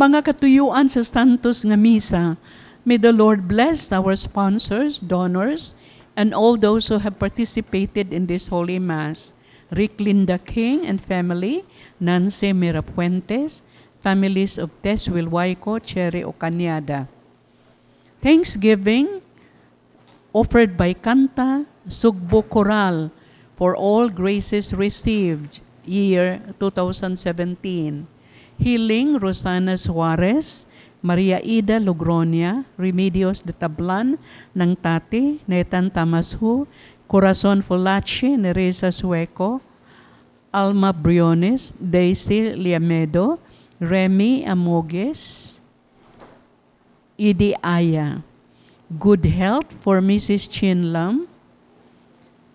Mga katuyuan sa Santos nga Misa, may the Lord bless our sponsors, donors, and all those who have participated in this Holy Mass. Rick Linda King and family, Nancy Mirapuentes, families of Tess Wilwayco, Cherry Ocaniada. Thanksgiving offered by Canta Sugbo Choral for all graces received, year 2017. Healing, Rosana Suarez, Maria Ida Logronia, Remedios de Tablan ng Tati, Nathan Tamashu, Corazon Fulachi, Nerissa Sueco, Alma Briones, Daisy Liamedo, Remy Amogues, Idi Aya. Good health for Mrs. Chin Lam,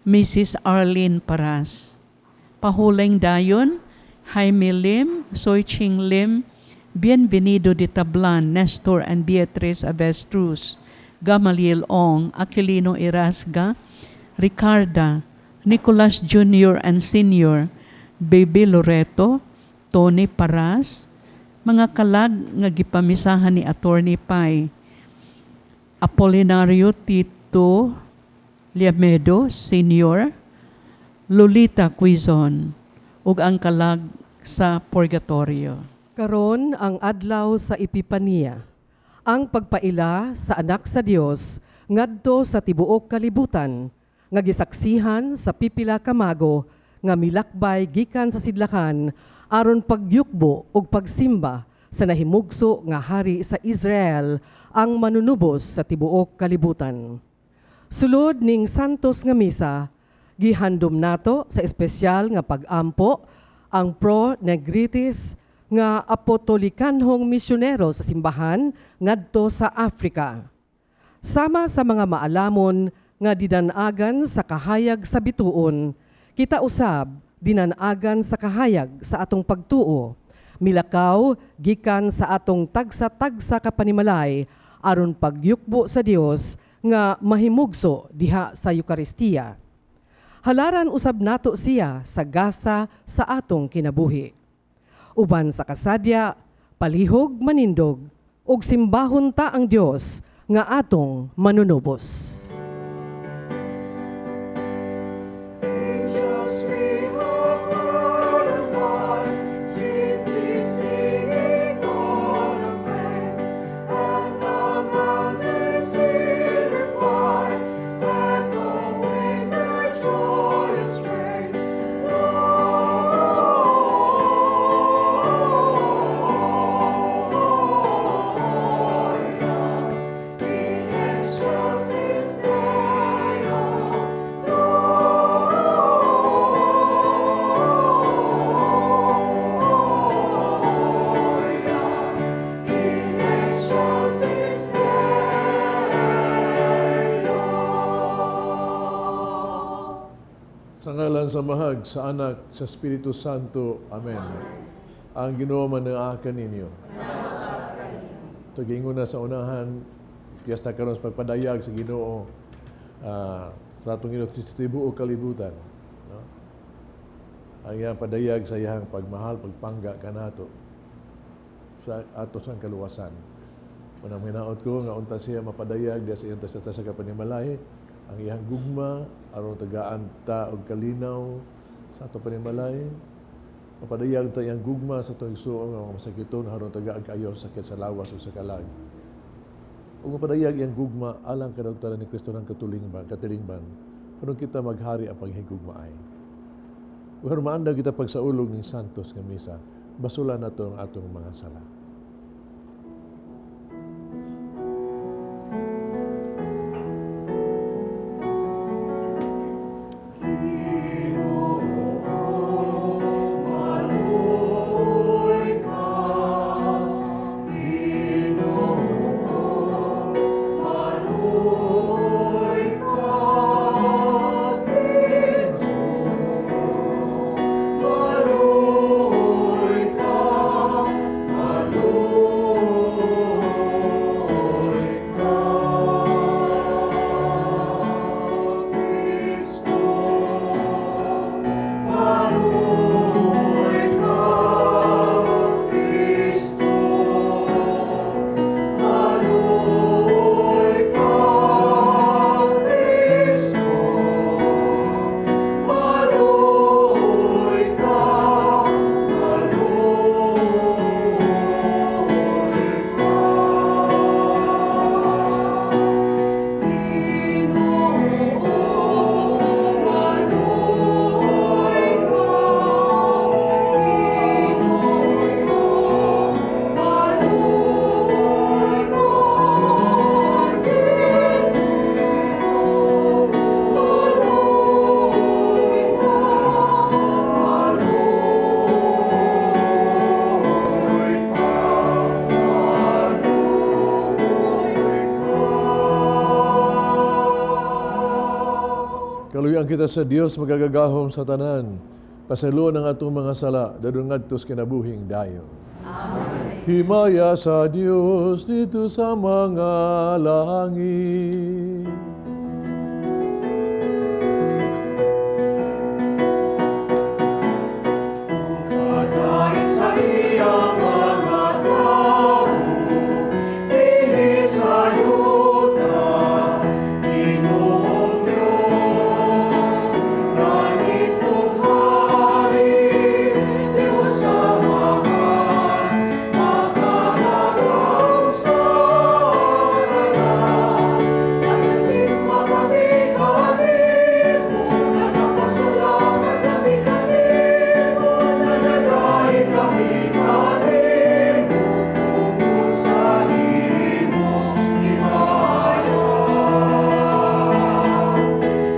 Mrs. Arlene Paras. Pahuling Dayon, Jaime Lim, Soy Ching Lim, Bienvenido de Tablan, Nestor and Beatriz Avestruz, Gamaliel Ong, Aquilino Irasga, Ricarda, Nicolas Jr. and Sr., Baby Loreto, Tony Paras, mga kalag nga gipamisahan ni Attorney Pai, Apolinario Tito Liamedo Sr., Lolita Quizon, ug ang kalag sa Purgatorio. Karon ang adlaw sa Epipania, ang pagpaila sa anak sa Dios ngadto sa tibuok kalibutan nga gisaksihan sa pipila ka mago nga milakbay gikan sa sidlakan aron pagyukbo ug pagsimba sa nahimugso nga hari sa Israel, ang manunubos sa tibuok kalibutan. Sulod ning Santos nga Misa, gihandom nato sa espesyal nga pag-ampo ang Pro Nigritis nga apotolikanhong misyonero sa simbahan ngadto sa Afrika. Sama sa mga maalamon nga didanagan sa kahayag sa bituon, kita usab dinanagan sa kahayag sa atong pagtuo, milakaw gikan sa atong tagsa-tagsa ka panimalay aron pagyukbo sa Dios nga mahimugso diha sa Eukaristiya. Halaran usab nato siya sa gasa sa atong kinabuhi. Uban sa kasadya, palihog manindog, ug simbahon ta ang Dios nga atong manunubos. Angels we have heard afar, sweetly singing God of praise, and the masses in reply, echoing their joyous strains. Gloria in excelsis Deo. Gloria in excelsis Deo. Sa ngalan sa Amahag, sa Anak, sa Espiritu Santo. Amen. Ang Ginoo man kaninyo. Tugingon na sa unahan, piyesta karon sa pagpadayag sa Ginoo sa atong Ginoo sa tibuok kalibutan. No? Ang iyang padayag sa iyang pagmahal, pagpangga kanato sa ato sang kaluwasan. Unang hinaot ko nga unta siya mapadayag diya sa iyong tasa sa panimalay, ang iyang gugma aron tagaan ta og kalinaw sa ato panimalay. Mapadayag ta iyang gugma sa atong igsuon nga mga masakiton aron tagaan kaayo sa sakit sa lawas ug sa kalag. Ug mapadayag iyang gugma alang kanadto ni Kristo ng katulingban, katilingban, aron kita maghari ang paghigugmaay. Ug aron maandam kita pagsaulog ning Santos nga Misa, basula nato ang atong mga sala. Maluoy ka, Ginoo, maluoy ka, Kristo, maluoy ka, maluoy. Kaluyan kita sa Dios magagagahom sa tanan. Pasayloa ang atong mga sala, dadon ngadto sa kinabuhing dayon. Amen. Himaya sa Dios didto sa mga langit. Kadait sa iyang mga tao, dinhi sa yuta, Ginoong Diyos, langit ug hari, Diyos Amahan, makagagahom sa tanan. Nagasimba kami kanimo, nagapasalamat kami kanimo, nagadait kami kanimo, tungod sa imong himaya.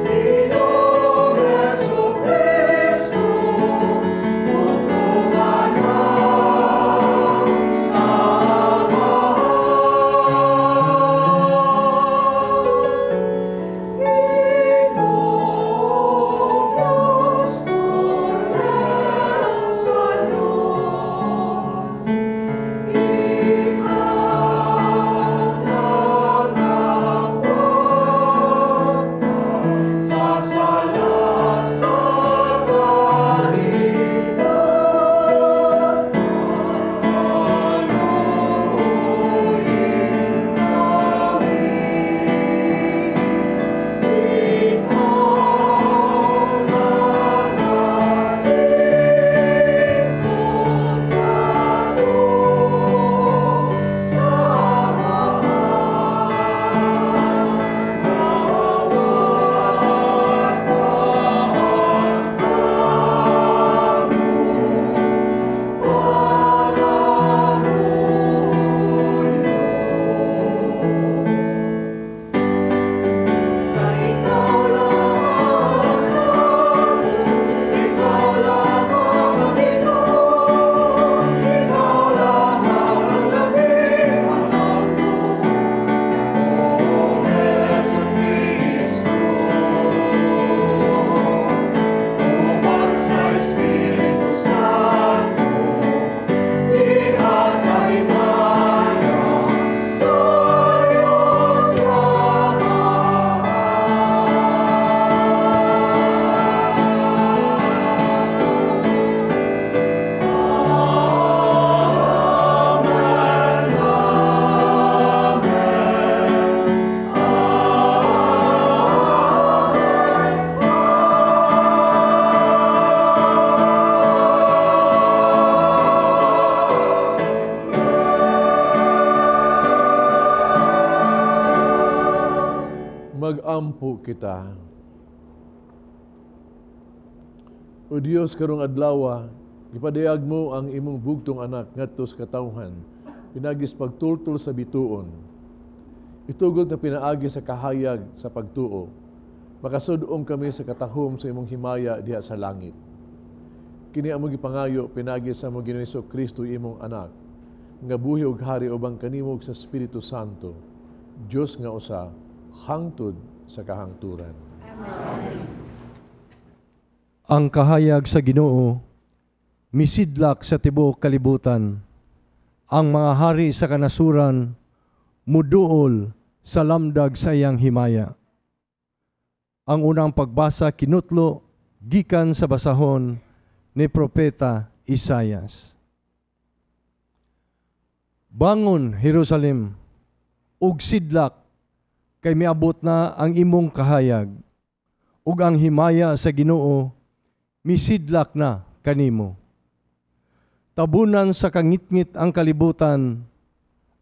Ginoong Jesu-Cristo, bugtong Anak sa Amahan. Ginoong Diyos, Kordero sa Diyos, ikaw nagawata sa sala sa kaligtaan. Kaluoyi kami. Ikaw nagalingkod sa sa Amahan. Gawata ang amo, palamuyo. Kay ikaw lamang sa Diyos, ikaw lamang ang Ginoo, ikaw lamang ang labing mahamtong, O Jesu-Cristo. Uban sa Espiritu Santo, diha sa himaya, sa Diyos Amahan. Amen, Amen, Amen. Magampo kita. O Dios, karong adlawa, gipadayag mo ang imong bugtong anak ngadto sa katawhan, pinaagi sa pagtultol sa bituon. Itugot na pinaagi sa kahayag sa pagtuo, makasud-ong kami sa katahom sa imong himaya diha sa langit. Kini among gipangayo pinaagi sa among Ginoong Kristo, imong anak, nga buhi ug hari uban kanimo ug sa Espiritu Santo, Dios nga usa, hangtod sa kahangturan. Ang kahayag sa Ginoo misidlak sa tibuok kalibutan. Ang mga hari sa kanasuran muduol sa lamdag sa iyang himaya. Ang unang pagbasa kinutlo gikan sa basahon ni Propeta Isayas. Bangon, Jerusalem, ug sidlak, kay miabot na ang imong kahayag, ug ang himaya sa Ginoo misidlak na kanimo. Tabunan sa kangitngit ang kalibutan,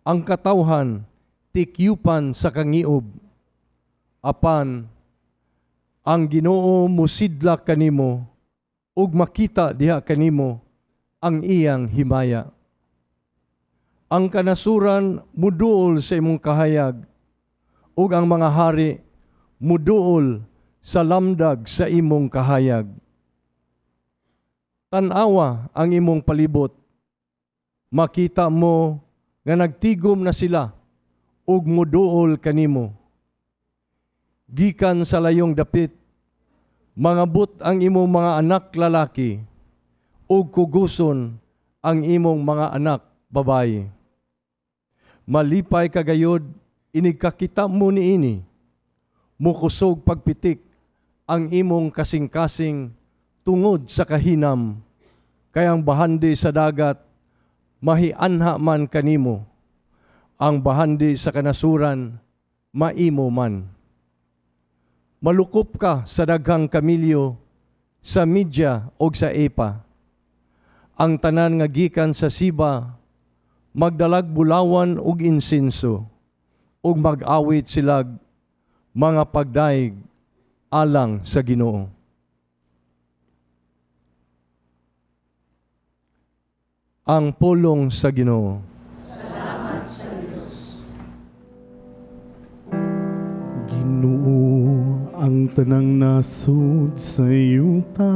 ang katawhan tikyupan sa kangiob. Apan ang Ginoo musidlak kanimo ug makita diha kanimo ang iyang himaya. Ang kanasuran muduol sa imong kahayag ug ang mga hari muduol sa lamdag sa imong kahayag. Tan-awa ang imong palibot. Makita mo nga nagtigom na sila ug muduol kanimo. Gikan sa layong dapit, Mangabot ang imong mga anak lalaki ug kuguson ang imong mga anak babayi. Malipay ka gayod inig kakita mo niini. Mukusog pagpitik ang imong kasing-kasing tungod sa kahinam, kay ang bahandi sa dagat mahianha man kanimo, ang bahandi sa kanasuran maimo man. Malukop ka sa daghang kamilyo, sa Media o sa Epa. Ang tanan nga gikan sa Siba magdalag bulawan ug insenso, ug mag-awit silag mga pagdaig alang sa Ginoo. Ang pulong sa Ginoo. Ginoo, ang tanang nasud sa yuta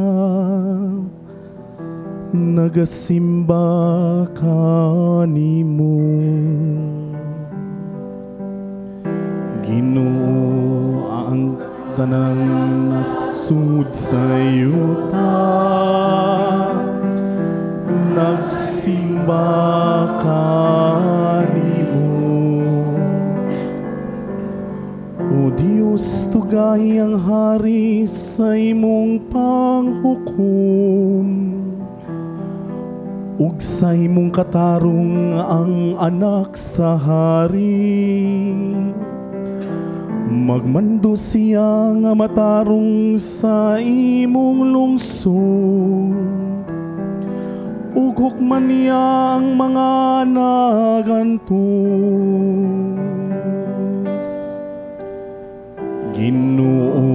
nagasimba kanimo. Ginoo, ang tanang nasud sa yuta nagsimba kanimo. O Diyos, tugay ang hari sa imong panghukom, ug sa imong katarong ang anak sa hari. Magmando siya nga matarong sa imong lungsod, ug hukman niya ang mga nagantos. Ginoo,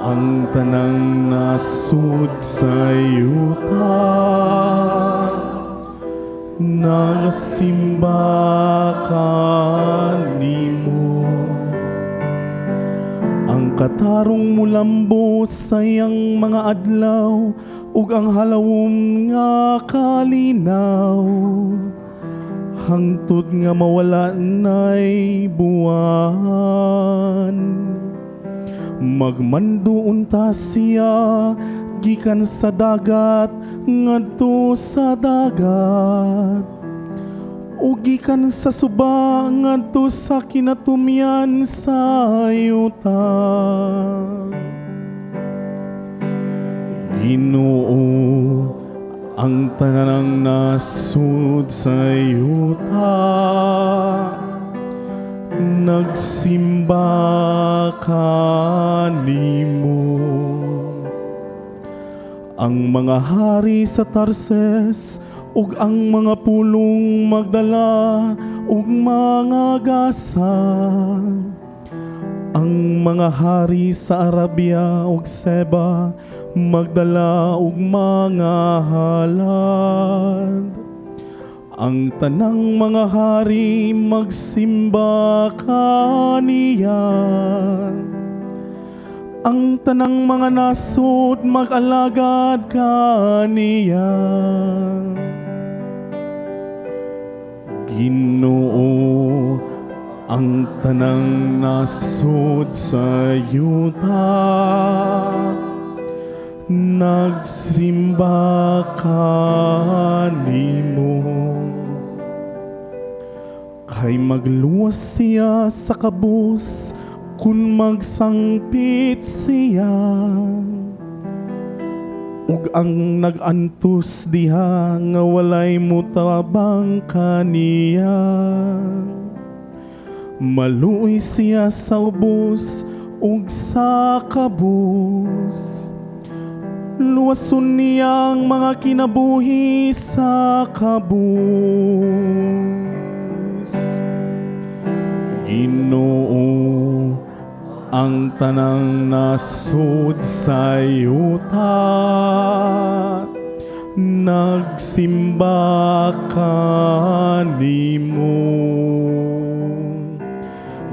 ang tanang nasud sa yuta nagasimba kanimo. Ang katarong mulambo sa iyang mga adlaw, ug ang halawom nga kalinaw hangtod nga mawala nay buwan. Magmando unta siya gikan sa dagat ngadto sa dagat, ug gikan sa suba ngadto sa kinatumyan sa yuta. Ginoo, ang tanang nasud sa yuta nagsimba kanimo. Ang mga hari sa Tarses ug ang mga pulong magdala ug mga gasa, ang mga hari sa Arabia ug Seba magdala ug mga halad. Ang tanang mga hari magsimba kaniya. Ang tanang mga nasod mag-alagad kaniya. Ginoo, ang tanang nasod sa yuta nagsimba kanimo. Kay magluwas siya sa kabus kung magsangpit siya, ug ang nag-antos diha nga walay mutabang kaniya. Maluoy siya sa ubos ug sa kabus, luwason niya ang mga kinabuhi sa kabus. Ginoo, ang tanang nasod sa yuta nagsimba kanimo.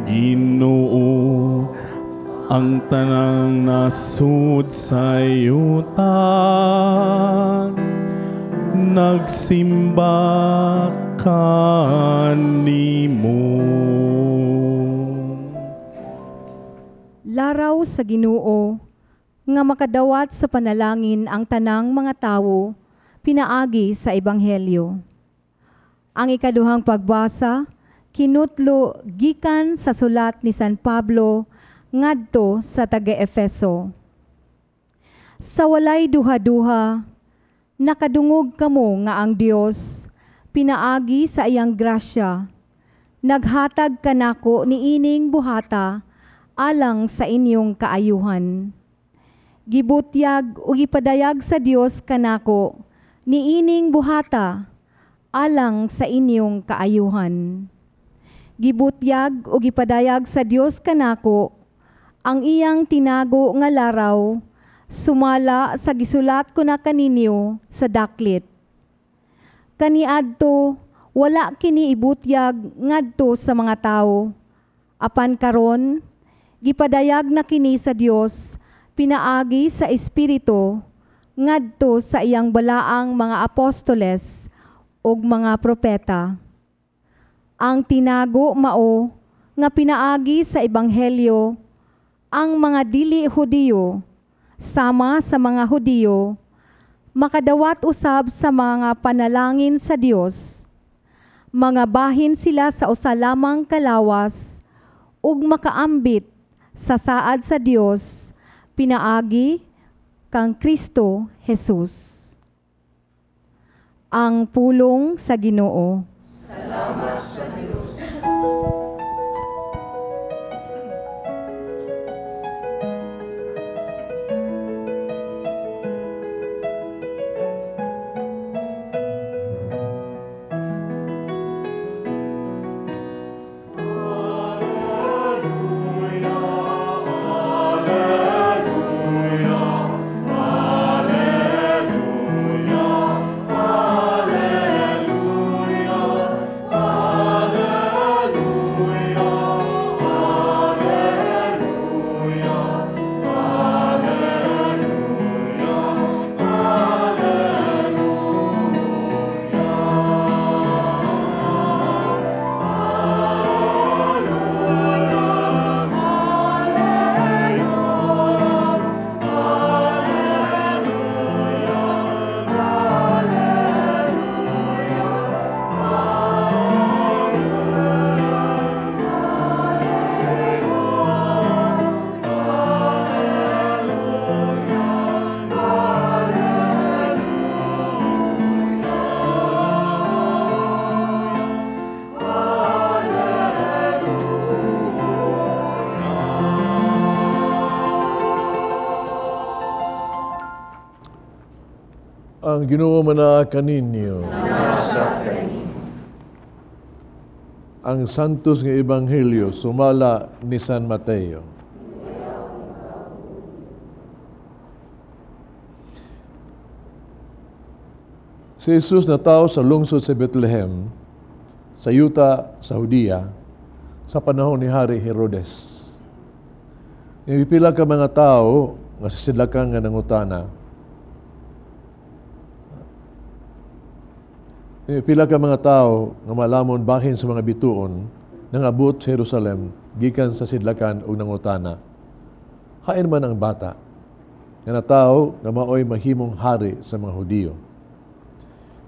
Ginoo, ang tanang nasod sa yuta nagsimba kanimo. Laraw sa Ginoo, Nga makadawat sa panalangin ang tanang mga tawo pinaagi sa Ebanghelyo. Ang ikaduhang pagbasa kinutlo gikan sa sulat ni San Pablo ngadto sa taga-Efeso. Sa walay duha-duha, nakadungog kamo nga ang Dios pinaagi sa iyang grasya naghatag kanako niining buhata alang sa inyong kaayuhan. Gibutyag ug gipadayag sa Dios kanako niining buhata alang sa inyong kaayuhan. Gibutyag ug gipadayag sa Dios kanako ang iyang tinago nga laraw sumala sa gisulat ko na kaninyo sa daklit. Kaniadto wala kini ibutyag ngadto sa mga tawo. Apan karon gipadayag na kini sa Dios pinaagi sa Espiritu ngadto sa iyang balaang mga apostoles ug mga propeta. Ang tinago mao nga pinaagi sa Ebanghelyo ang mga dili Hudiyo sama sa mga Hudiyo makadawat usab sa mga panalangin sa Dios. Mga bahin sila sa usa lamang kalawas ug makaambit sa saad sa Dios pinaagi kang Kristo Jesus. Ang pulong sa Ginoo. Ang Ginoo manaa kaninyo. Ang Santos nga Ebanghelyo sumala ni San Mateo. Si Jesus natawo sa lungsod sa Bethlehem, sa yuta sa Judea, sa panahon ni Hari Herodes. Pila ka mga tao nga sisidlakan nga nangutana. Pila ka mga tao nga malamon bahin sa mga bituon nangabot sa Jerusalem gikan sa sidlakan ug nangutana. Hain man ang bata nga natawo nga maoy mahimong hari sa mga Hudiyo.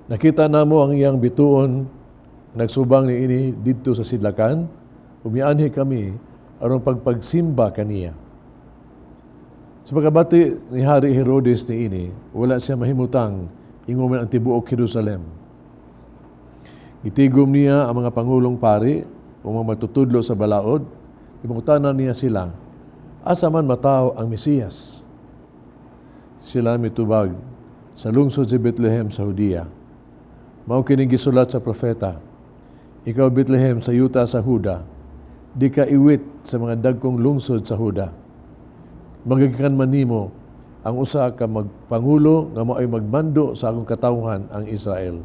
Nakita namo ang iyang bituon nagsubang niini didto sa sidlakan, ug mianhi kami aron pagpagsimba kaniya. Sa pagkabati ni Hari Herodes niini, wala siya mahimutang ingon man ang tibuok Jerusalem. Gitigom niya ang mga pangulong pari o mga magtutudlo sa balaod, gipangutana niya sila, asa man matawo ang Mesiyas? Sila mitubag sa lungsod sa Bethlehem sa Judea. Mao kining gisulat sa propeta, ikaw Bethlehem sa yuta sa Huda, di ka iwit sa mga dagkong lungsod sa Huda. Magigikan man nimo ang usa ka magpangulo nga mao'y magmando sa akong katawhan ang Israel.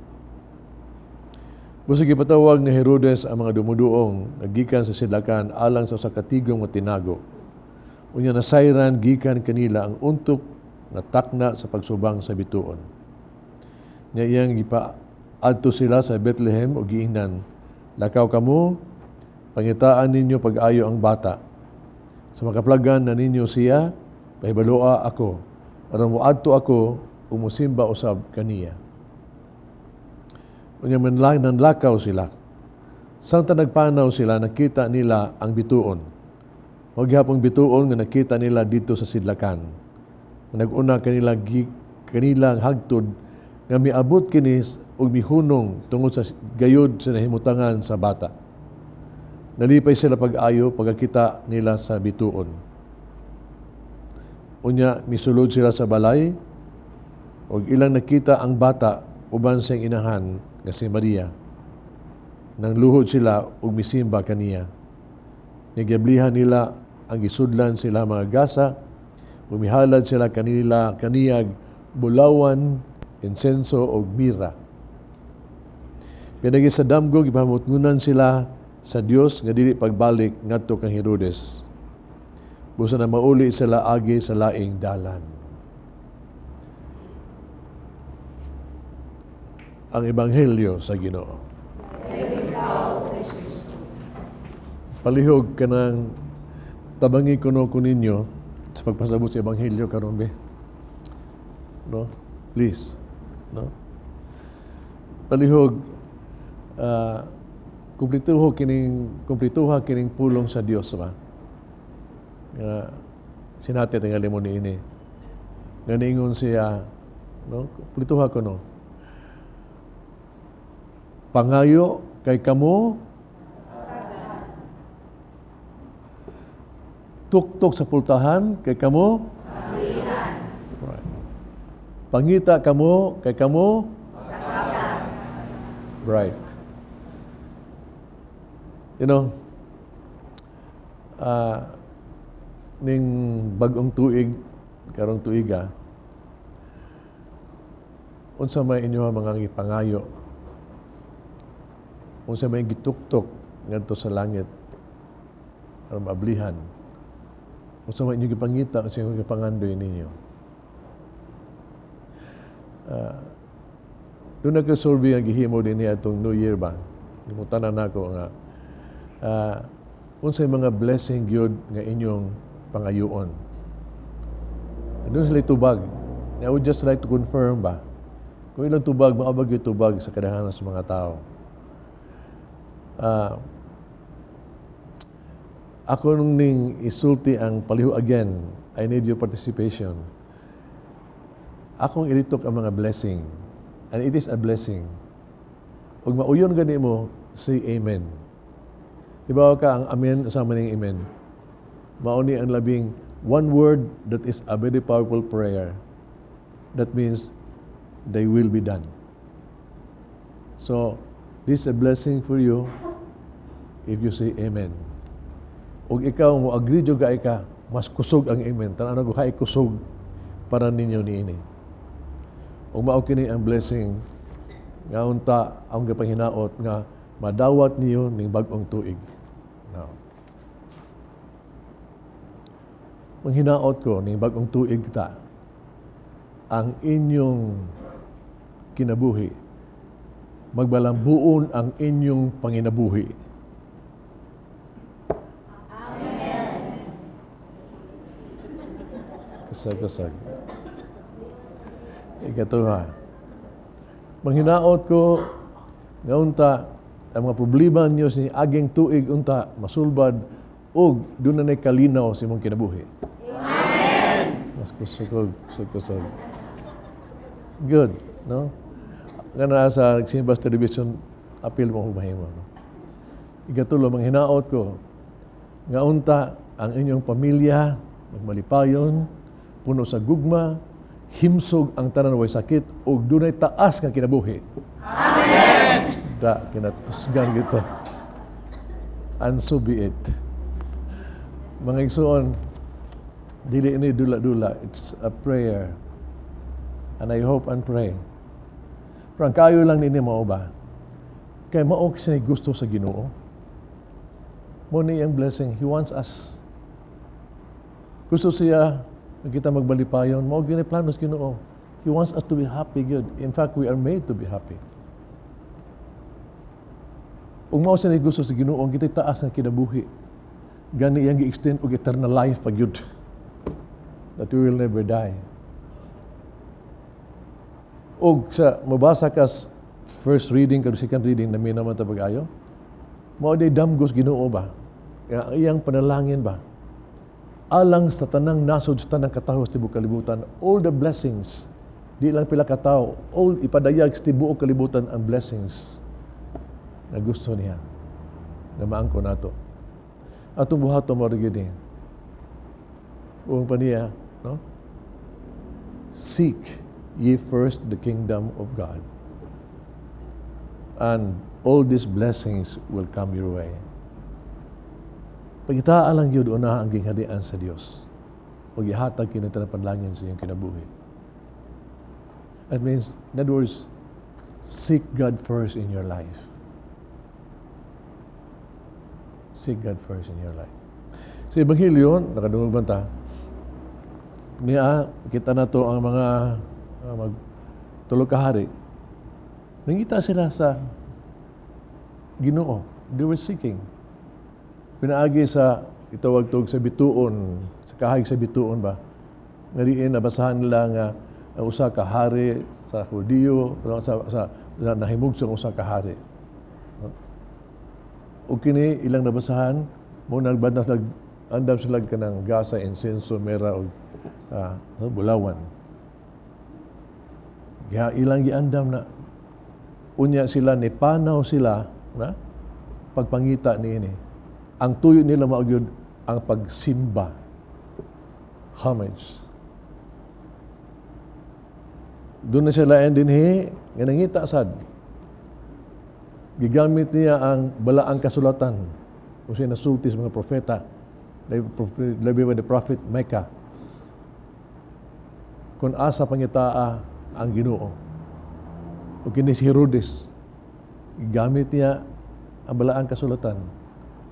Busig gipatawag ni Herodes ang mga dumuduong nga gikan sa sidlakan alang sa usa ka tigom nga tinago. Unya nasayran gikan kanila ang untop nga takna sa pagsubang sa bituon. Nya iyang gipaadto sila sa Bethlehem ug giingnan, lakaw kamo, pangitaan ninyo pag-ayo ang bata. Sa makaplagan na ninyo siya, Pahibalua ako aron moadto ako ug mosimba usab kaniya." Unya man nanlakaw sila. Samtang nagpanaw sila, nakita nila ang bituon. Mao gihapong bituon nga nakita nila didto sa sidlakan. Nag-una kanila kanilang hagtod nga miabot kini ug mihunong tungod sa gayod sa nahimutangan sa bata. Nalipay sila pag-ayo pagkakita nila sa bituon. Unya misulod sila sa balay ug ilang nakita ang bata uban sa inahan nga si Maria. Nang luhod sila ug misimba kaniya. Nigablihan nila ang gisudlan sila mga gasa, ug mihalad sila kanila kaniyag bulawan, insenso ug mira. Pinagi sa damgo, gipahamutngunan sila sa Dios nga dili pagbalik ngadto kang Herodes. Busa na mauli sila agi sa laing dalan. Ang Ebanghelyo sa Ginoo. Palihog kanang tabangi kuno ko ninyo sa pagpasabot sa Ebanghelyo karon be. No? Please. No? Palihog kumplituha kining pulong sa Dios ba? Nga sinati tingali mo niini. Nga niingon siya, no? Kumplituha ko, no. Pangayo kay kamo, tuktok sa pultahan kay kamo, right. Pangita kamo kay kamo, right. Ning bagong tuig karong tuiga, unsa may inyo mga gipangayo, unsa may gituktok ngadto sa langit aron maablihan, unsa may inyo gipangita, unsa may gipangandoy ninyo? Doon nagka-survey ang gihimo din niya itong New Year ba? Limutanan nako nga unsay mga blessing gyud nga inyong pangayuon. Doon sila tubag. I would just like to confirm ba? Kung ilang tubag, maabag yung tubag sa kadaghanan sa mga tao. Ako nung ning isulti ang palihog again, I need your participation. Akong ilitok ang mga blessing. And it is a blessing. Ug mauyon gani mo, say amen. Ibaw ka ang amen sa maning amen. Mao ni ang labing one word that is a very powerful prayer. That means they will be done. So, this is a blessing for you if you say amen. Ug ikaw mo agree jud ka, mas kusog ang amen. Tan-aw ko kay kusog para ninyo niini. Ug mao kini ang blessing nga unta ang gapanginaot nga madawat niyo ning bag-ong tuig. Now, manghinaot ko ning bag-ong tuig ta, ang inyong kinabuhi, magbalambuon ang inyong panginabuhi. Amen. Kasag-kasag. Ikatuha. Manghinaot ko nga unta ang mga problema niyo sa aging tuig unta masulbad ug doon na kalinaw sa imong kinabuhi. Amen. Mas kusog, kusog, kusog. Good, no? Nga na sa nagsimba sa television, apil mo humahimo. No? Ikatulo, manghinaot ko nga unta ang inyong pamilya magmalipayon, puno sa gugma, himsog ang tanan way sakit ug dunay taas nga kinabuhi. Amen. Da kinatusgan gito. And so be it. Mga igsoon, dili ini dula-dula. It's a prayer. And I hope and pray. Pero ang kayo lang nini mao ba? Kay mao kasi gusto sa Ginoo. Mo ni ang blessing. He wants us. Gusto siya kita magbalipayon. Mao gini plano sa Ginoo. He wants us to be happy good. In fact, we are made to be happy. Ug mao siya gusto sa Ginoo, kita taas nga kinabuhi. Gani iyang gi-extend og eternal life pag yun. That we will never die. Og sa mabasa ka first reading kag second reading na naman ta pag-ayo, mao day damgos Ginoo ba? Nga ang iyang panalangin ba? Alang sa tanang nasod, sa tanang katawo sa tibuok kalibutan, all the blessings, di lang pila ka tawo, all ipadayag sa tibuok kalibutan ang blessings na gusto niya na maangko nato. Atong buhaton mo gyud ni. Uong pa niya, no? "Seek ye first the kingdom of God, and all these blessings will come your way." Pangitaa lang gyud una ang gingharian sa Dios. Ug ihatag kini tanang panalangin sa inyong kinabuhi. That means, in other words, seek God first in your life. Seek God first in your life. Sa Ebanghelyo, nakadungog man ta, niya, kita na to ang mga mag tulo ka hari. Nangita sila sa Ginoo. They were seeking. Pinaagi sa itawag tog sa bituon, sa kahig sa bituon ba? Nga diin nabasahan nila nga ang usa ka hari sa Hudiyo, sa na, nahimugso ang usa ka hari. No? Ug kini ilang nabasahan mo nagbad na nag andam sila kanang gasa, insenso, mera ug bulawan. Ya ilang giandam na unya sila ni panaw sila na pagpangita niini. Ang tuyo nila mao gyud ang pagsimba. Homage. Doon na sila dinhi nga nangita sad. Gigamit niya ang balaang kasulatan o siya nasulti sa mga propeta, labi ba the prophet Micah, kung asa pangitaa ang Ginoo. O kini si Herodes, gigamit niya ang balaang kasulatan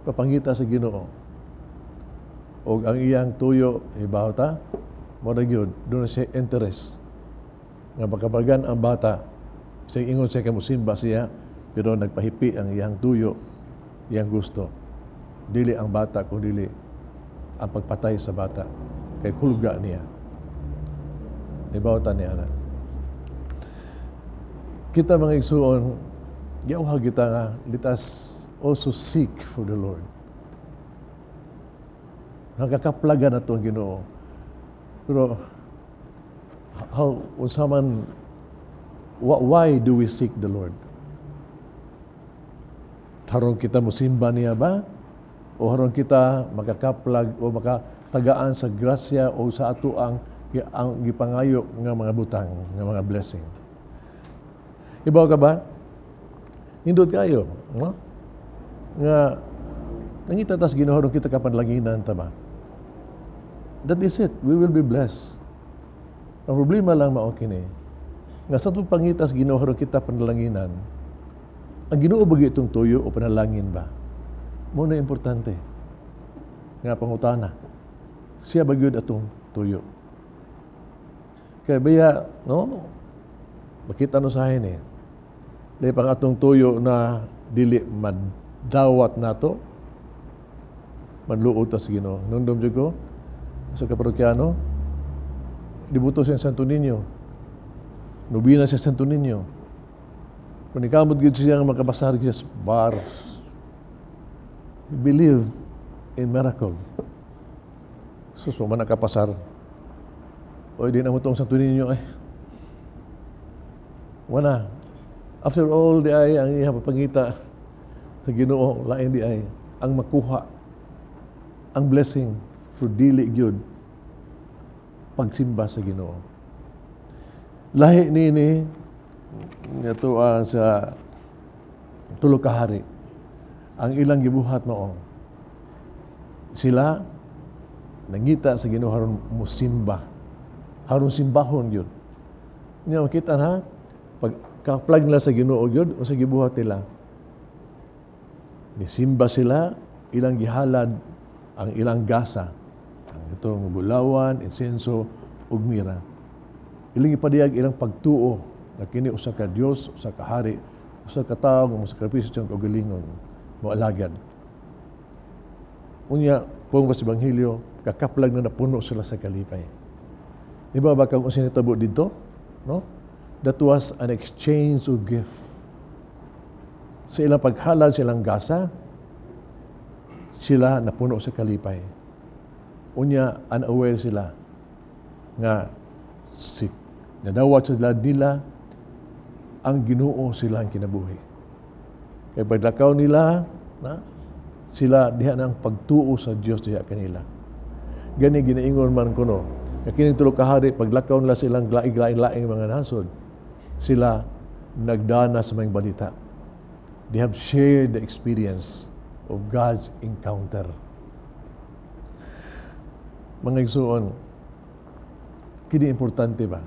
papangita sa Ginoo. O ang iyang tuyo hibaw ta, mo na gyud doon na siya interest nga makabargan ang bata. Siya ingon siya kay musimba siya, pero nagpahipi ang iyang tuyo, iyang gusto. Dili ang bata kung dili ang pagpatay sa bata kay hulga niya. Nibaw ta niya na. Kita, mga igsuon, giawhag kita nga let us also seek for the Lord. Nakakaplaga na to ang Ginoo. Pero how unsa man, why do we seek the Lord? Haron kita musimba niya ba? O haron kita makakaplag o makatagaan sa grasya o sa ato ang gipangayo nga mga butang, nga mga blessing? Ibaw ka ba? Nindot kayo, no? Nga nangita tas Ginoo haron kita kapanlanginan ta ba? That is it. We will be blessed. Ang problema lang mao kini nga sa atong pangita sa Ginoo haron kita panalanginan, ang Ginoo ba itong tuyo o panalangin ba? Mo na importante nga pangutana. Siya ba gyud atong tuyo? Kaya baya, no? Makita no sa eh. Dahil pang atong tuyo na dili madawat nato, manluod ta sa Ginoo. Nundom jud ko sa kaparokyano, dibuto siya sa Santo Niño. Nobina siya sa Santo Niño. Kung ikamot gid siya nga makabasar siya sa bar. He believe in miracle. Sus, wa man nakapasar. O di na mo tong Santo Niño eh. Wala. After all, di ay ang iya papangita sa Ginoo, lain di ay ang makuha ang blessing for dili gyud pagsimba sa Ginoo. Lahi nini nga ang sa tulo ka hari. Ang ilang gibuhat mao sila nangita sa Ginoo haron musimba. Haron simbahon gyud. Nya makita na pag kaplag nila sa Ginoo gyud, unsa gibuhat nila? Nisimba sila, ilang gihalad ang ilang gasa. Ang itong bulawan, insenso, ug mira. Ilang ipadayag ilang pagtuo na kini usa ka Dios, usa ka hari, usa ka tawo nga mosakripisyo sa kaugalingon, moalagad. Unya, kung sa Ebanghelyo, kakaplag na napuno sila sa kalipay. Di ba ba kang unsay nitabo dito? No? That was an exchange of gift. Sa ilang paghalad, sa ilang gasa, sila napuno sa kalipay. Unya, unaware sila nga si nadawat sila nila ang Ginoo sila ang kinabuhi. Kay paglakaw nila, na, sila diha na ang pagtuo sa Dios diha kanila. Gani ginaingon man kuno, nga kining tulo ka hari paglakaw nila silang laing-laing mga nasod, sila nagdana sa mga balita. They have shared the experience of God's encounter. Mga igsuon, kini importante ba?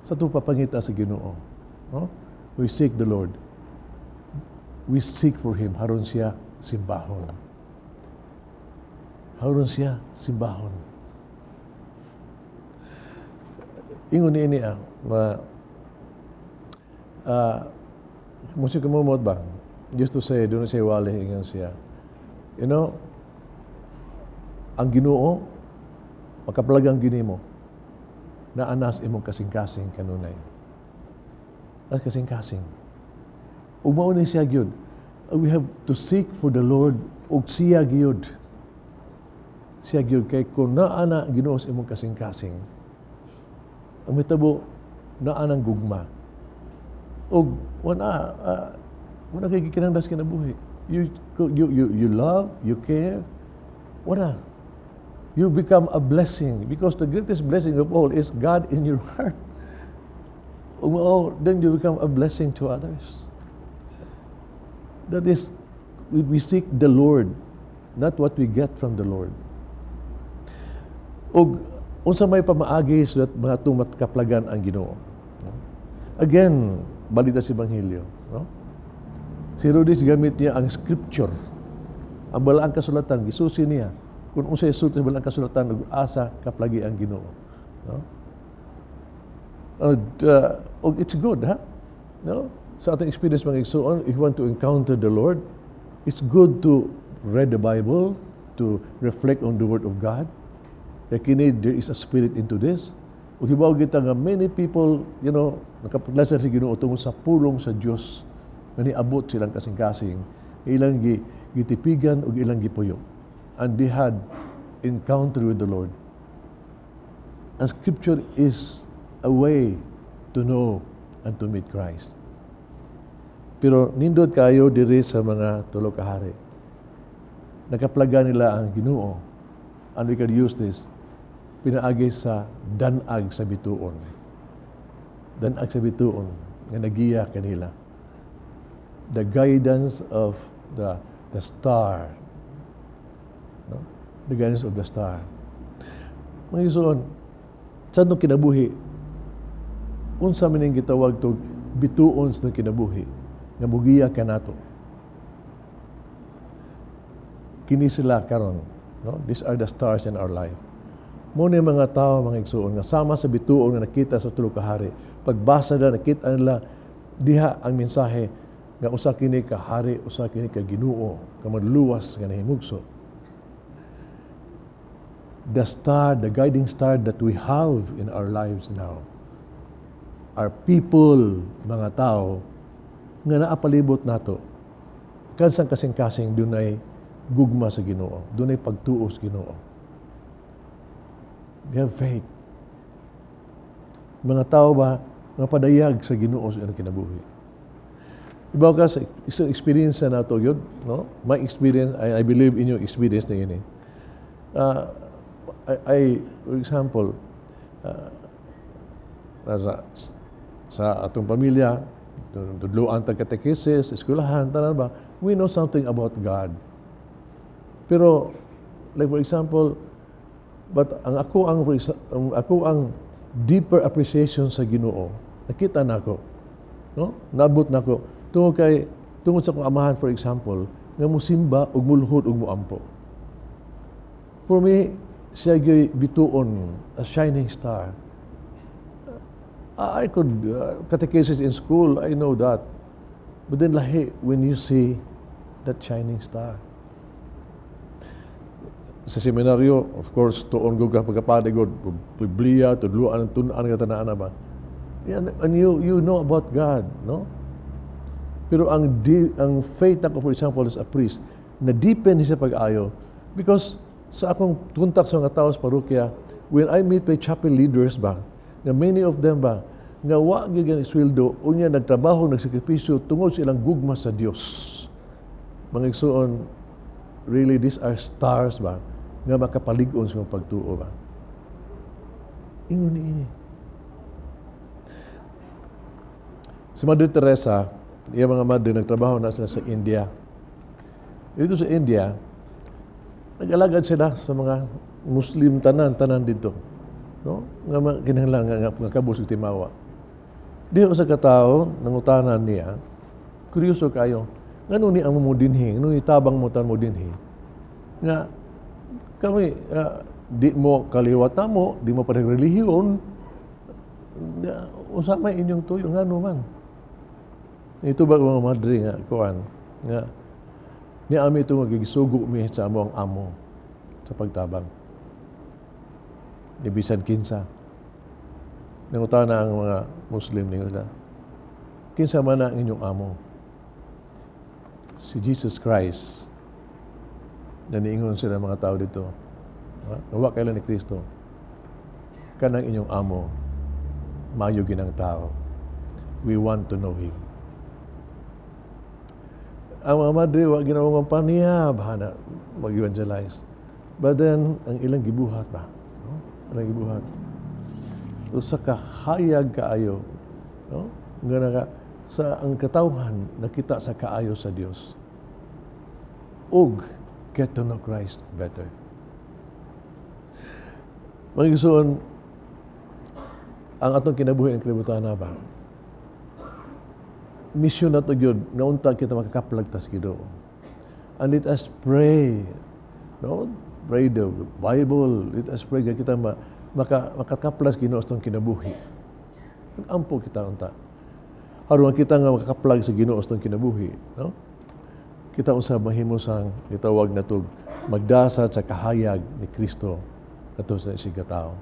Sa itong papangita sa Ginoo, no? We seek the Lord. We seek for Him haron siya simbahon. Haron siya simbahon. Ingon ni ini ma musik mo ba? Just to say, doon siya wali, ingon siya. Ang Ginoo, makaplagang ginimo, na anas imong kasing-kasing kanunay. Nas kasing-kasing. Ug mao ni siya gyud. We have to seek for the Lord ug siya gyud. Siya gyud kay kung naa na Ginoo sa imong kasing-kasing, ang mitabo naa nang gugma. Ug wala kay gikinahanglan sa kinabuhi. You love, you care, wala. You become a blessing because the greatest blessing of all is God in your heart. Ug mao, then you become a blessing to others. That is, we seek the Lord, not what we get from the Lord. Ug unsa may pamaagi so that mga atong makaplagan ang Ginoo? No? Again, balita sa Ebanghelyo, no? Si Herodes, gamit niya ang scripture. Ang balaang kasulatan, gisusi niya. Kung unsay sulti sa balaang kasulatan, ug asa kaplagi ang Ginoo. No? And oh, it's good, ha? No? Sa atong experience, mga igsuon, if you want to encounter the Lord, it's good to read the Bible, to reflect on the Word of God. Kaya kini, there is a spirit into this. Ug hibaw kita nga many people nakapaglasar sa Ginoo tungod sa pulong sa Dios nga niabot silang kasing-kasing, ilang gitipigan ug ilang gipuyo. And they had encounter with the Lord. And scripture is a way to know and to meet Christ. Pero nindot kayo diri sa mga tulo ka hari. Nakaplaga nila ang Ginoo. And we can use this pinaagi sa danag sa bituon. Danag sa bituon nga nagiya kanila. The guidance of the star. No? The guidance of the star. Mga igsoon, sa atong kinabuhi, unsa man ning gitawag to bituon sa kinabuhi nga mugiya kanato? Kini sila karon, no? These are the stars in our life. Mo ni mga tao, mga igsuon, nga sama sa bituon nga nakita sa tulo ka hari. Pagbasa nila, nakita nila diha ang mensahe nga usa kini ka hari, usa kini ka Ginoo, ka manluluwas nga nahimugso. The star, the guiding star that we have in our lives now are people, mga tao, nga naapalibot nato. Kansang kasing-kasing dunay gugma sa Ginoo, dunay pagtuo sa Ginoo. They have faith. Mga tao ba nga padayag sa Ginoo sa ilang kinabuhi. Ibaw ka sa isang experience na nato yun, no? My experience, I believe in your experience na yun eh. For example, sa atong pamilya, tudloan tag katekesis, eskwelahan, tanan ba, we know something about God. Pero, like for example, but ang ako ang deeper appreciation sa Ginoo, nakita nako, no? Nabot nako tungod sa akong amahan, for example, nga musimba ug muluhod ug muampo. For me, siya gyud bituon, a shining star. I could catechesis in school, I know that. But then lahi when you see that shining star. Sa seminaryo, of course, tuon ko ka pagkapadi ko, Biblia, tudluan, tun-an ka tanaan ba. Yan, and you know about God, no? Pero ang faith ako, for example, as a priest, na deepen sa pag-ayo because sa akong kontak sa mga tao sa parokya, when I meet my chapel leaders ba, nga many of them ba, nga wa gyud gani sweldo, unya nagtrabaho, nagsakripisyo tungod sa ilang gugma sa Dios. Mga igsuon, really these are stars ba, nga makapalig-on sa mga pagtuo ba. Ingon ni ini. Si Mother Teresa, iya mga madre, nagtrabaho na sila sa India. Dito sa India, nag-alagad sila sa mga Muslim tanan-tanan dito. No? Nga mga kinahanglan nga kabus og timawa. Diha sa katao, nangutanan niya, kuryoso kayo, ngano ni ang mo dinhi, ngano ni tabang mo tan mo dinhi? Nga kami di mo kaliwat na mo, di mo pa relihiyon, unsa may inyong tuyo, ngano man? Ito ba mga madre nga kuan nga ni ami ito magigsugo mi sa amo ang amo sa pagtabang. Ni bisan kinsa. Nangutana ang mga Muslim ningon sila, kinsa man ang inyong amo? Si Jesus Christ. Naniingon sila mga tao dito. Ha? Wa kailan ni Kristo. Kanang inyong amo, mayo ginang tao. We want to know Him. Ang mga madre, wa ginawang paniya, bahana mag-evangelize. But then, ang ilang gibuhat ba? No? Ilang gibuhat. Usa ka hayag kaayo, no? Nga naka, sa ang katawhan nakita sa kaayo sa Dios. Ug get to know Christ better. Mga igsoon, ang atong kinabuhi ng kalibutan na ba? Misyon nato gyud nga unta kita makakaplag tas Ginoo. And let us pray. No? Pray the Bible. Let us pray nga kita makakaplas Ginoo sa atong kinabuhi. Ampo kita unta. Aron kita nga makakaplag sa Ginoo sa atong kinabuhi, no? Kita unsa mahimo sang gitawag natog magdasad sa kahayag ni Kristo kato sa isig ka tawo.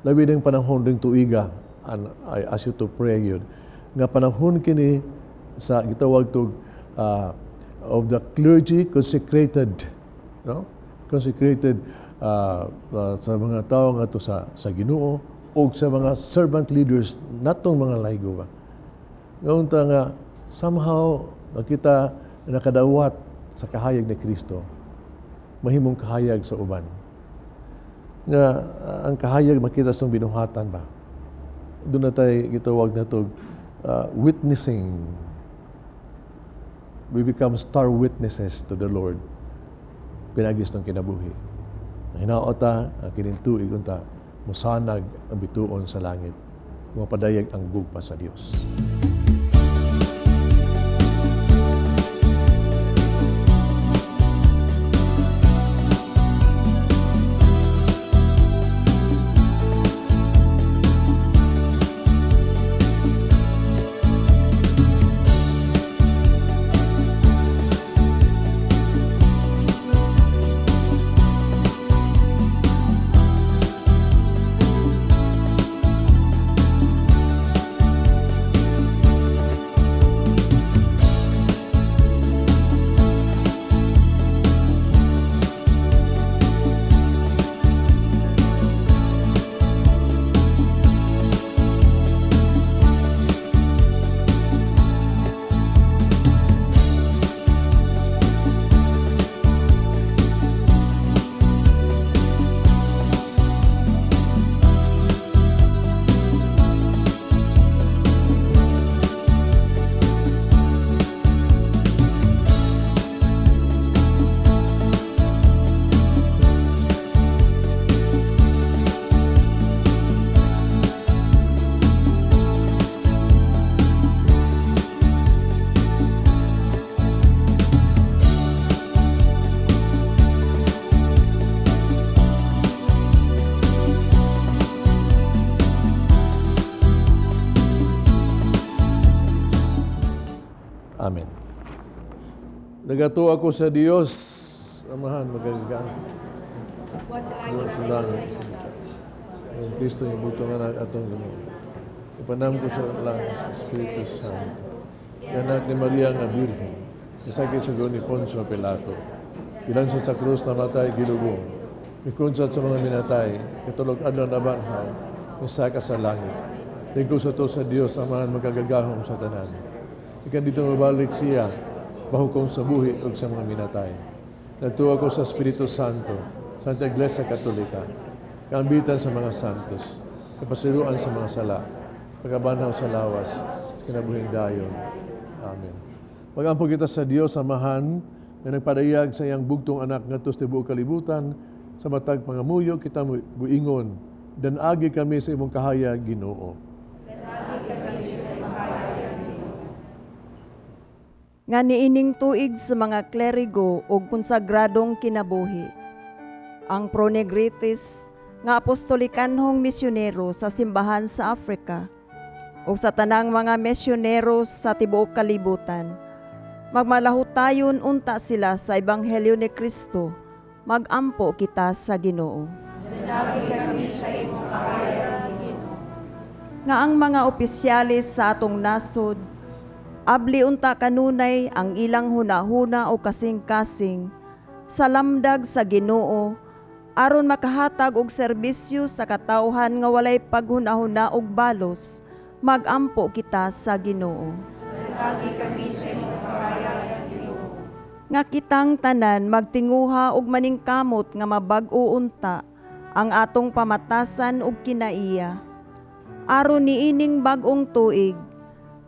Labi ng panahon ring tuiga, and I ask you to pray yun, nga panahon kini sa gitawag tog of the clergy consecrated, no? Consecrated sa mga tao nga to sa Ginoo o sa mga servant leaders natong mga laygo ba. Nga unta nga somehow makita nakadawat sa kahayag ni Kristo, mahimong kahayag sa uban. Nga ang kahayag makita sa binuhatan ba. Doon na tayo gitawag na to witnessing. We become star witnesses to the Lord. Pinagis ng kinabuhi. Hinaota ang kining tuig unta musanag ang bituon sa langit. Mapadayag ang gugma sa Dios. Amen. Nagatuo ako sa Dios, Amahan, magagagaan. Buhat sa langit. Ang Kristo yung butong anak atong Ginoo. Ipanam ko sa langit sa Espiritu Santo. Anak ni Maria nga Birhen, nasakit sa ni Poncio Pilato. Bilang sa krus namatay gilubong. Mikunsat sa mga minatay, katulog adlaw na banhaw, misaka sa langit. Tingko sa to sa Dios, Amahan magagagahom sa tanan. Ikan dito mabalik siya, bahukom sa buhi ug sa mga minatay. Nagtuwa ko sa Espiritu Santo, Santa Iglesia Katolika, kaambitan sa mga santos, kapasiruan sa mga sala, pagkabanhaw sa lawas, kinabuhing dayon. Amen. Magampo kita sa Dios Amahan, nga nagpadayag sa iyang bugtong anak ngadto sa tibuok kalibutan, sa matag pangamuyo kita buingon, danagi kami sa imong kahayag, Ginoo. Nga niining tuig sa mga klerigo ug konsagradong kinabuhi. Ang Pronegritis nga apostolikanhong misyonero sa simbahan sa Africa ug sa tanang mga misyonero sa tibuok kalibutan. Magmalahutayon unta sila sa ebanghelyo ni Kristo. Magampo kita sa Ginoo. Nga ang mga opisyalis sa atong nasod abli unta kanunay ang ilang hunahuna o kasing-kasing sa lamdag sa Ginoo aron makahatag og serbisyo sa katawhan nga walay paghunahuna og balos. Magampo kita sa Ginoo. Nga kitang tanan magtinguha og maningkamot nga mabag-o unta ang atong pamatasan ug kinaiya aron niining bag-ong tuig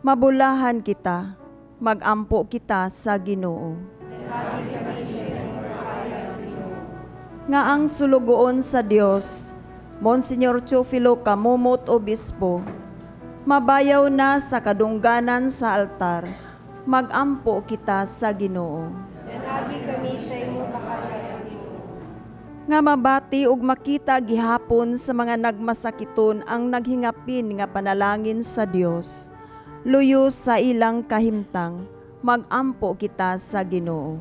mabulahan kita. Magampo kita sa Ginoo. Nga ang sulugoon sa Dios, Monsignor Teofilo Camomot Obispo, mabayaw na sa kadungganan sa altar. Magampo kita sa Ginoo. Nga mabati ug makita gihapon sa mga nagmasakiton ang naghingapin nga panalangin sa Dios luyo sa ilang kahimtang. Magampo kita sa Ginoo.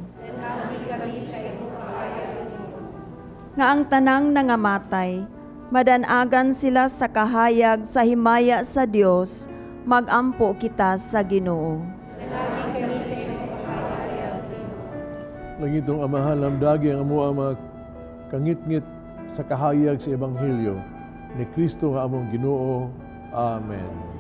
Nga ang tanang nangamatay madanagan sila sa kahayag sa himaya sa Dios. Magampo kita sa Ginoo. Langitong Amahan, lamdagi ang amo ang mga kangitngit sa kahayag sa Ebanghelyo ni Kristo nga among Ginoo. Amen.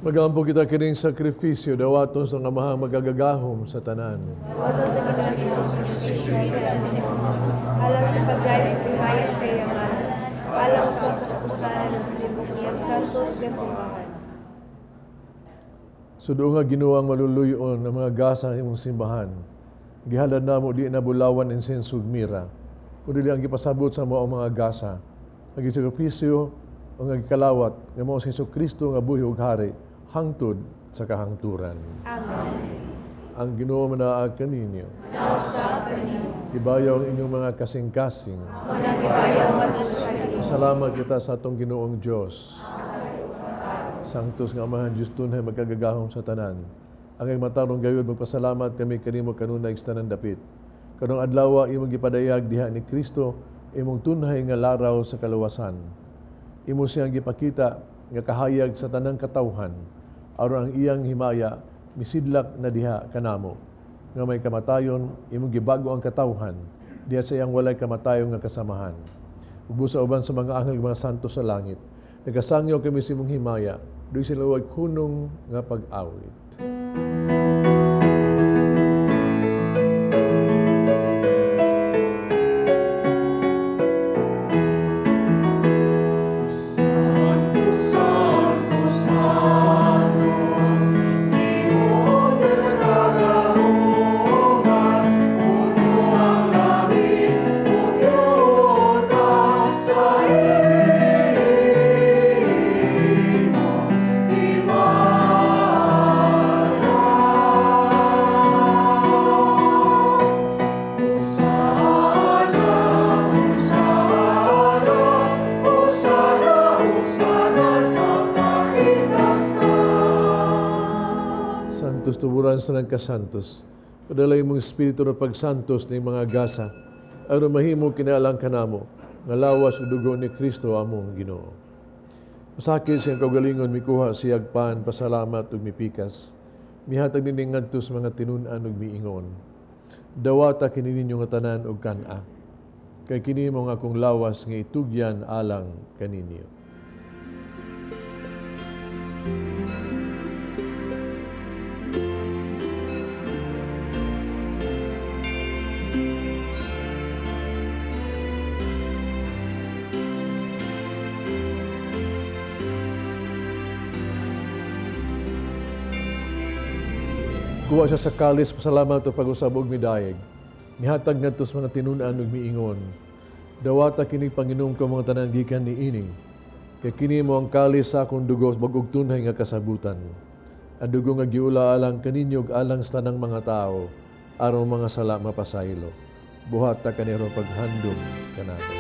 Magampo kita kining sakripisyo, dawaton sa Amahang magagagahom sa tanan. Alang sa paggayon, himaya sa iyang ngalan. Alang sa kapustanan sa tibuok niyang simbahan. Sudo nga Ginoo ang maluluyon ng mga gasa imong simbahan. Gihalad namo di na bulawan, insenso ug mira, kundi ang gipasabot sa mo ang mga gasa. Ang gisakripisyo ang gikalawat nga mao si Kristo nga buhi ug hari hangtod sa kahangturan. Amen. Ang Ginoo manaag kaninyo. Ibayaw ang inyong mga kasing-kasing. Salamat kita sa atong Ginoong Diyos. Sanctus nga Amahan, Diyos tunay magkagagahom sa tanan. Ang iyong matarong gayud, magpasalamat kami kanimo kanunay sa tanan dapit. Karong adlaw imong gipadayag diha ni Kristo imong tunhay nga laraw sa kaluwasan. Imo siyang gipakita nga kahayag sa tanang katawhan aron ang iyang himaya misidlak na diha kanamo nga may kamatayon imong gibago ang katawhan diha sa iyang walay kamatayon nga kasamahan. Ug busa uban sa mga anghel ug mga santo sa langit, nagasangyaw kami sa imong himaya, duy sila walay hunong nga pag-awit. Santo, Santo, Ginoo sa kagahuman, puno ang langit ug yuta sa imong himaya. Hosana, Hosana, Hosana, Hosana sa kaitasan. Santos tuburan sa nagkasantos, padala imong espiritu na pagsantos ni mga gasa, aron mahimo kinaalang kanamo, nga lawas ug dugo ni Kristo among Ginoo. Masakit siyang kaugalingon mikuha siyag pan, pasalamat ug mipikas. Mihatag niini ngadto sa mga tinun-an ug miingon: "Dawata kini ninyo nga tanan ug kan-a. Kay kini mao ang akong lawas nga itugyan alang kaninyo." Kuha siya sa kalis, pasalamat ug pag-usab og midayeg. Mihatag ngadto sa mga tinun-an ug miingon: "Dawata kini panginom kamo mga tanan gikan niini. Kay kini mao ang kalis sa akong dugo sa bag-ong tunhay nga kasabutan. Ang dugo nga giula alang kaninyo ug alang sa tanang mga tawo aron mga sala mapasaylo. Buhata kani aron paghandom kanako."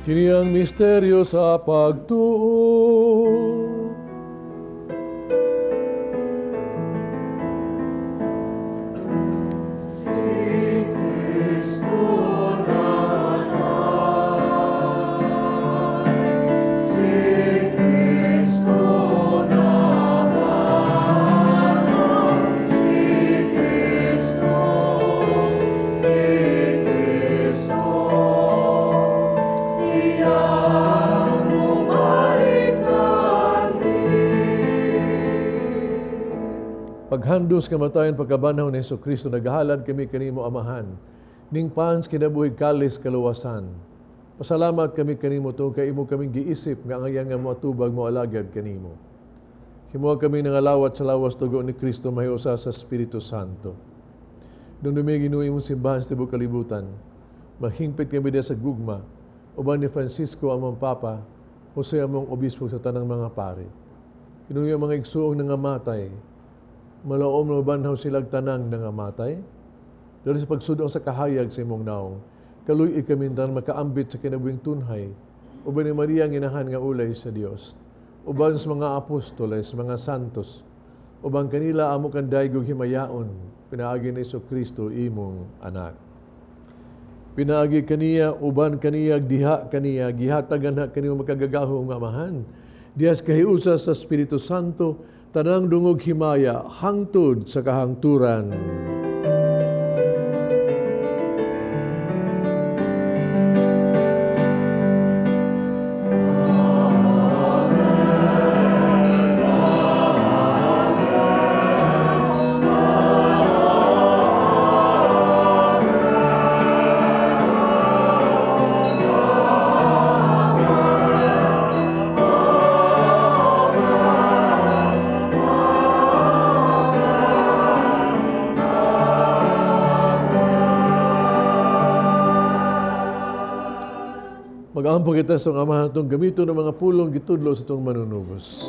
Kini ang misteryo sa pagtuo. Si Kristo nabanhaw, si Kristo, si Kristo, siyang mobalik Paghandus kamatayon pagkabanhaw ni Hesus Kristo, naghahalad kami kanimo, Amahan, ning pan sa kinabuhi, kalis kaluwasan. Pasalamat kami kanimo tungod kay imo kaming giisip nga angayang nga moatubag moalagad kanimo. Himoa kami nangalawat sa lawas dugo ni Kristo mahiusa sa Espiritu Santo. Dumdumi, Ginoo, imong simbahan sa tibuok kalibutan. Mahingpit kami diha sa gugma uban ni Francisco among Papa, Jose among Obispo sa tanang mga pare. Ginoo, ang mga igsuong nangamatay, malaom na mabanhaw silag tanang nangamatay. Dahil sa pagsudong sa kahayag sa imong naong, kaluy-i kami tanan makaambit sa kinabuhing tunhay, uban ni Maria ang inahan nga ulay sa Dios, uban sa mga apostoles, mga santos, uban kanila amo kang daygog himayaon, pinaagi ni Kristo imong anak. Pinaagi kaniya, uban kaniya, diha kaniya, gihatagan na kanimo makagagahom nga Amahan. Dias kahiusa sa Espiritu Santo, tanang dungog himaya hangtod sa kahangturan. Mag-ampo kita sa Amahan atong gamiton ng mga pulong gitudlo sa itong manunubos.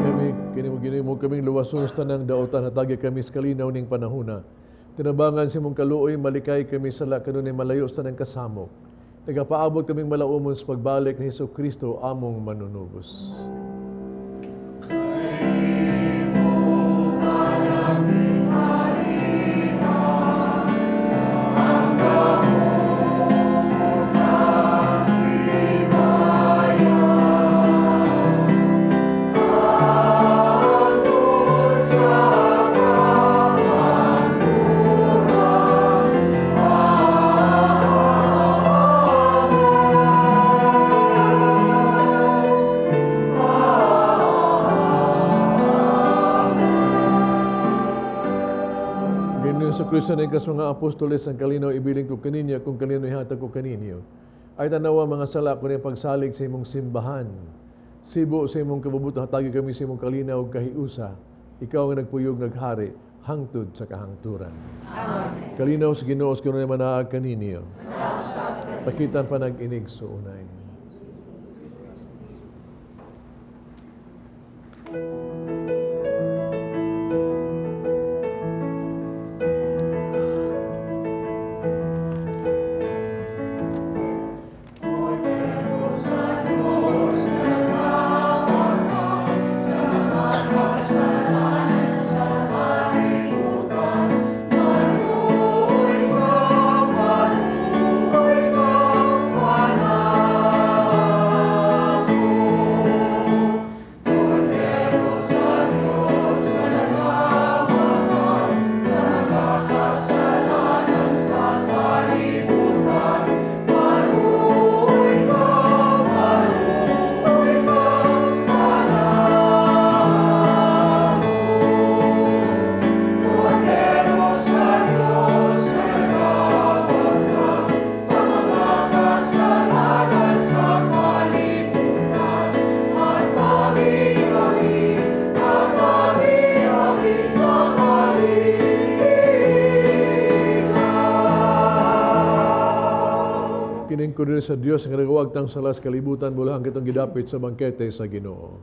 Kami, kini mo Ginoo mo kaming luwason sa tanang daotan, hatagi kami sa kalinaw ning panahona. Tinabangan sa imong kaluoy, malikay kami sa sala kanunay malayo sa tanang kasamok. Nagapaabot kaming malaumon sa pagbalik ni Hesus Kristo among manunubos. Ginoong Hesus Kristo na ikas mga apostoles ang kalinaw ibilin ko kaninyo kung kalinaw ihatag ko kaninyo. Ay tanawa mga sala ko niyang pagsalig sa imong simbahan. Sibo sa imong kabubuto hatagi kami sa imong kalinaw ug kahiusa. Ikaw ang nagpuyog naghari hangtod sa kahangturan. Amen. Kalinaw sa Ginoo sa kanunay manaag kaninyo. Pakitan pa nag-inig suunay. Kining kordero sa Dios nga nagawagtang sa las kalibutan, bulahan kitong gidapit sa bangkete sa Ginoo.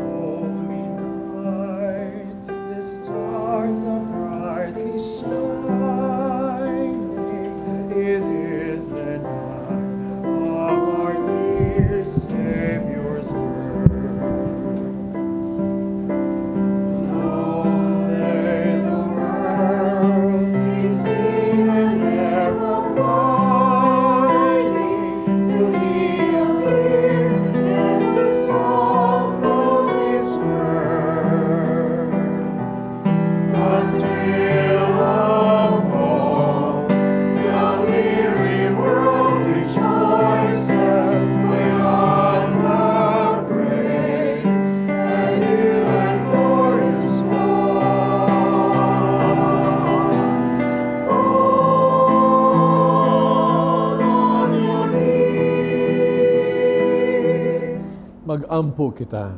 Holy night, the stars are brightly shining. It is the night of our dear Savior's birth. Long lay the world in sin and error pining, till He appeared and the soul felt His worth. The thrill of hope, the weary world rejoices. We utter praise, a new and glorious morn. Fall on your knees. Magampo kita.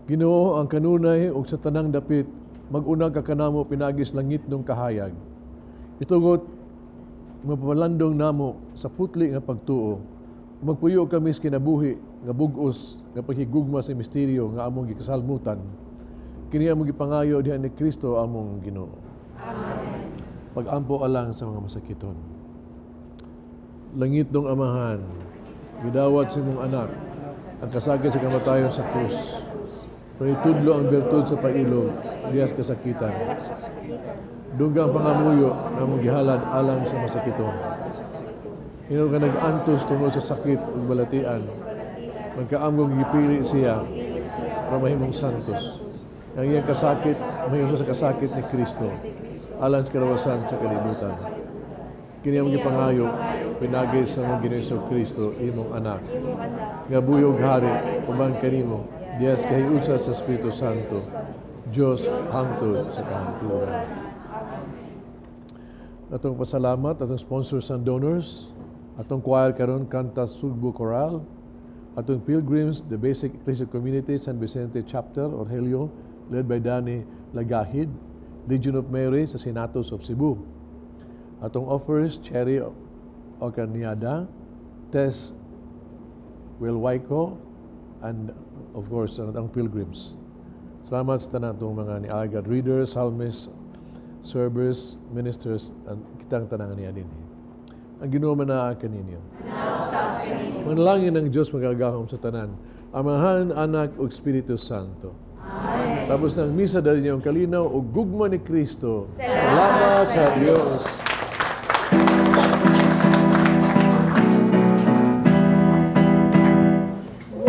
Ginoo, ang kanunay ug sa tanang dapit, mag-una ka kanamo pinaagi sa langitnong kahayag. Itugot mapalandong namo sa putli nga pagtuo. Magpuyo kami sa kinabuhi nga bug-os nga paghigugma sa misteryo nga among gikasalmutan. Kini among gipangayo diha ni Kristo among Ginoo. Amen. Pag-ampo alang sa mga masakiton. Langitnong Amahan, gidawat sa imong anak ang kasakit sa kamatayon sa krus. Panitudlo ang bertud sa pailog, diha sa kasakitan. Dungga ang pangamuyo nga among gihalad alang sa masakiton. Hinaot nga nag-antos tungod sa sakit ug balatian, magkaamgong gipili siya para mahimong santos. Ang iyang kasakit, mahimo sa kasakit ni Kristo, alang sa karawasan sa kalibutan. Kini among gipangayo, pinaagi sa among Ginoo Kristo, imong anak. Nga buhi ug hari, uban kanimo, diha sa kahiusa sa Espiritu Santo, Dios hangtod sa kahangturan. Atong pasalamat, atong sponsors and donors, atong choir karon Kanta Sugbo Choral, atong pilgrims, the Basic Ecclesial Community, San Vicente Chapter, Orhelio, led by Danny Lagahid, Legion of Mary sa Senatus of Cebu. Atong offers, Cherry Ocaniada, Tess Wilwaico, and of course, ang pilgrims. Salamat sa tanan atong mga niagad readers, psalmists, servers, ministers, and kitang tanan niya din. Ang Ginoo manaa kaninyo. Manalangin ng Diyos magagahom sa tanan. Amahan, Anak, ug Espiritu Santo. Amen. Tapos ng misa dali niyo ang kalinaw ug gugma ni Kristo. Salamat sa Dios.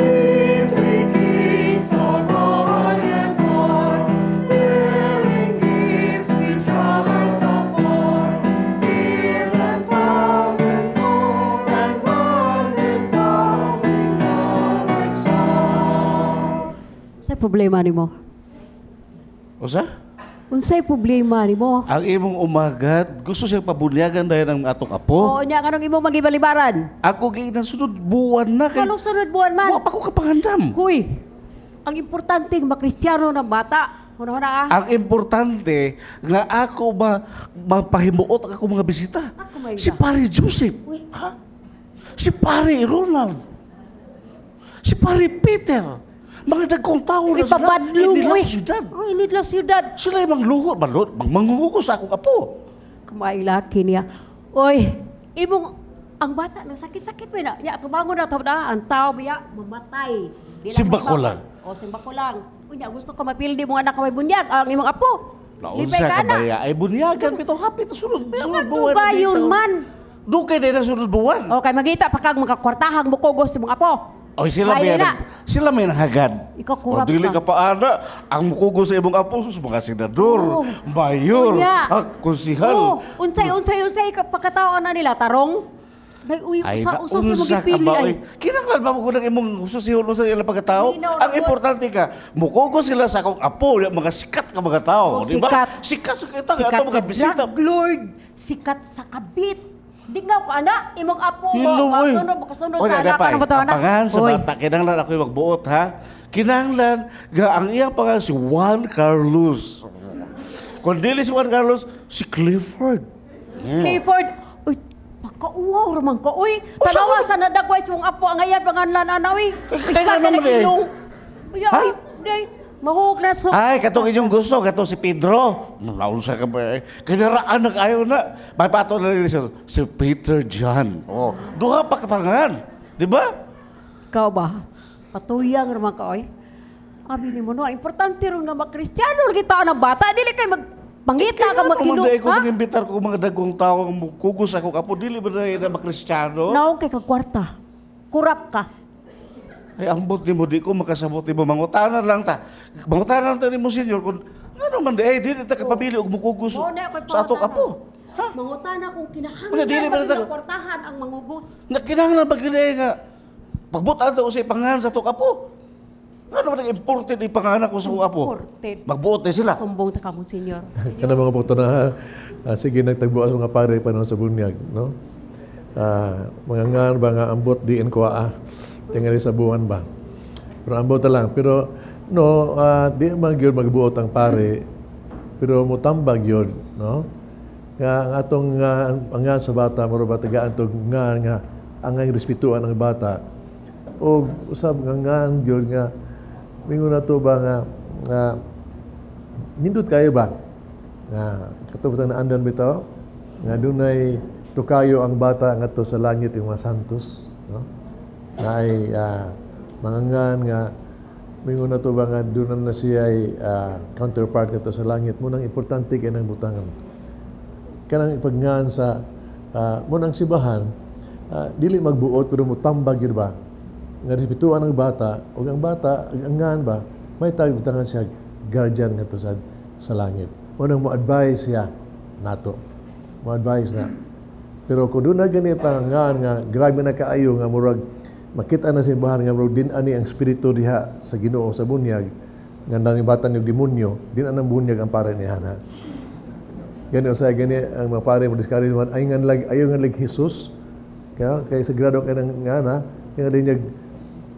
With gates our guardian born, bearing gifts we traverse afar, fields and fountains o'er, and mountains bowing our song. Unsay problema nimo? Usa? Unsay problema nimo? Ang imong umagad, gusto siya pabunyagan dahil ang atong apo. Oo nya kanong imong magibalibaran? Ako giingnan sunod buwan na kay Kanong sunod buwan man? Wa pa ko kapangandam. Huy, ang importante makristyano ng bata. Huna-huna ah. Ang importante nga ako ba mapahimuot ang akong mga bisita. Ako may Si Pare Joseph. Uy. Ha? Si Pare Ronald. Si Pare Peter. Mga dagkong tao na sila. Ipapadlong, Hindi uy. lang syudad. Uy, hindi lang syudad. Sila yung mangluhod, manglot, mangmanghugo sa akong apo. Kumailaki niya. Oy, imong Ang bata no sakit-sakit man na. Ya tubangon na to na ang tao biya mamatay. Di lang Simba ko mahibaw. lang. O simba ko lang. Unya gusto ko mapildi mo anak ka may bunyag ang imong apo. Naunsa ka na. ba ya? Ay bunyagan bitaw hapit sunod sunod buwan. Dugayon dito. man. Dugay din na sunod buwan. Okay, magita pa kag mga kwartahang mukogos sa imong apo. Oy, sila Maayo may na. sila may nahagad. Ikaw kurap O, dili ka. ka pa ana. Ang mukugo sa imong apo sus mga senador, Oo. mayor, Unya. ah, konsihal. Oo, unsay unsay unsay ka pagkatao na nila tarong. Bay uy Ay, usa usa sa naunsa ka magipili ba, ay. oy? Kinahanglan ba mo kunang imong susihon sa ilang pagkatao? Linaw Ang na importante ka, mukugo sila sa akong apo, yung mga sikat ka mga tao, Oh, di ba? sikat. Sikat sa kita, Sikat ato mga na bisita. drug lord, sikat sa kabit. Di nga ko ana, imong apo mo, Hello, oy. makasunod, makasunod Oy, sa anak pa, ano ba to Ang anak? pangalan sa Oy, bata, kinahanglan ako'y magbuot, ha? Kinahanglan, nga ang iyang pangalan si Juan Carlos. Kung dili si Juan Carlos, si Clifford. Clifford, uy, pakauwaw raman ka, uy. Tanawa sa nadagway sa mong apo, ang ayan panganlan ana, uy. Kaya ka naman eh. nag-ilong. Uy, Ha? ay, day, mahuog na so. Ay, katong inyong gusto, katong si Pedro. Naunsa ka ba eh? Kinaraan na kayo na. May pato na rin siya, si Peter John. Oh, duha pa kapangan. Di ba? Ikaw ba? Patuyang raman ka, oy. Abi ni mo no, importante ron nga makristyano lagi tao ng bata, dili kay mag pangita ka Kaya naman magkinu, dahil ko ha? mag-imbitar ko mga dagong tao ang mukugos ako kapo, dili ba na na makristyano? Naong kay kag kwarta. Kurap ka. Ay, ambot ni mo, di ko makasabot ni mo. Mangutanan lang ta. Mangutanan lang ta ni mo, senyor, kung ano man di, ay, dili ta kapabili og mukugos Mao na ako'y sa atong pangutana. apo. Ha? Mangutana kung Wala, dili kinahanglan ba ba na- na kwartahan ang mangugos. Na kinahanglan ba gid nga pagbutan ta usay pangalan sa atong apo? Ano man ang imported ipanganak ko sa akong apo? Imported. Magbuot na sila. Sumbong ta ka mo, senyor. Kana mga pagtunahan, sige nagtagbuas mga pare panahon sa bunyag, no? Mga ngan ba nga ambot diin ko ah. Tingali sa buwan ba. Pero ambot na lang. Pero no, di man gyud magbuot ang pare. Pero mutambag yun, no? Nga ang atong nga ang nga sa bata muro ba tagaan tog nga nga ang ang respetuan ang bata. O usab nga nga gyud nga mingon na to ba nga nga nindot kayo ba? Nga katong na andan bitaw nga dunay tukayo ang bata ngadto sa langit yung mga santos, no? Na ay mangangan nga mingon na to ba nga dunan na siya ay counterpart ngadto sa langit mo nang importante kay nang butangan kanang ipagngan sa mo nang sibahan dili magbuot pero mutambag yun ba nga respetuan ang bata ug ang bata ang ngan ba may tag butangan siya guardian ngadto sa langit mo nang mo-advise siya nato mo-advise na. Pero kung doon na gani pangangan nga grabe na kaayo nga murag makita na simbahan nga murag din ani ang espiritu diha sa Ginoo sa bunyag nga nangibatan yung demonyo din anang bunyag ang pare ni Hana. Gani usay gani ang mga pare mo discourage man ay ngan lag ayo ngan lag Jesus kaya kay sagrado kay nang ngana kaya din niya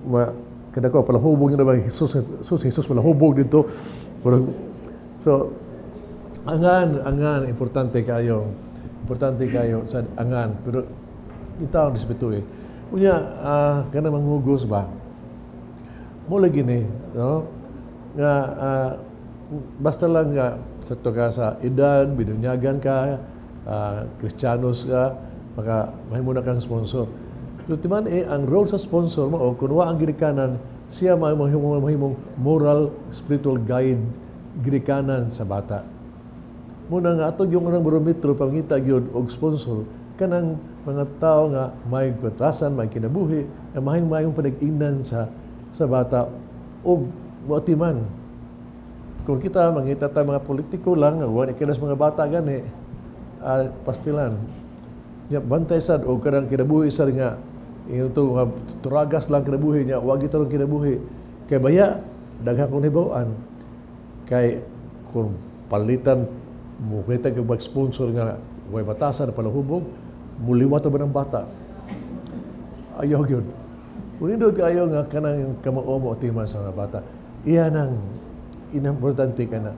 ma kada ko palahubog na ba Jesus Jesus Jesus palahubog dito. So angan angan importante kayo sa angan pero itaw ang respeto eh. Unya kanang manghugos ba mo lagi ni no nga basta lang nga sa to ka sa edad binunyagan ka Kristiyanos ka maka mahimo na kang sponsor. Pero timan eh ang role sa sponsor mo o kun wa ang ginikanan siya mahimo mahimong moral spiritual guide ginikanan sa bata. Muna nga ato yung unang barometro pangita gyud og sponsor kanang mga tao nga may patrasan, may kinabuhi, nga mahing mayong panag-ingnan sa bata og moatiman. Kung kita mangita ta mga politiko lang nga wa ni kilas mga bata gani pastilan. Nya bantay sad og kanang kinabuhi sad nga ingon to nga turagas lang kinabuhi niya, wa gyud tarong kinabuhi. Kay baya daghan kong hibaw-an kay kung palitan mo kita kag mag-sponsor nga way batasan na palahubog, muliwat ba ng bata? Ayaw gyud. Unindot kayo nga kanang kamao mo atiman sa mga bata. Iyan ang importante ka na.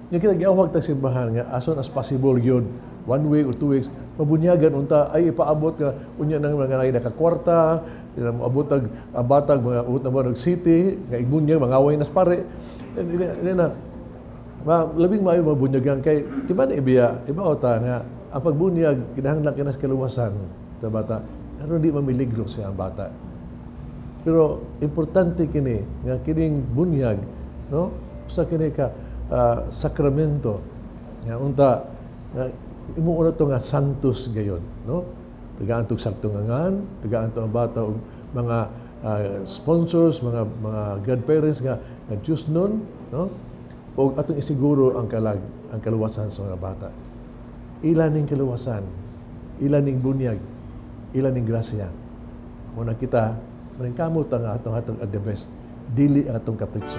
Nga kita giawhag ta simbahan nga as soon as possible gyud, 1 week or 2 weeks, mabunyagan unta ay ipaabot nga unya nang mga nay nakakwarta, moabot ang ang batag mga abot na mo city, nga igbunyag mangaway nas pare. Hindi na ma, labing maayo mabunyagan kay timan ibiya iba ta nga ang pagbunyag kinahanglan kinas kaluwasan. Sa bata, pero di mamiligro siya ang bata. Pero importante kini nga kining bunyag, no? Usa kini ka sakramento nga unta nga imo una to nga santos gayon, no? Tagaan tog sakto nga ngan, tagaan to ang bata og mga sponsors, mga godparents nga Diyos nun, no? Og atong isiguro ang kalag ang kaluwasan sa mga bata. Ila ning kaluwasan, ila ning bunyag, ila ning grasya. Muna kita, maningkamot ang atong hatag at the best, dili ang atong kapritso.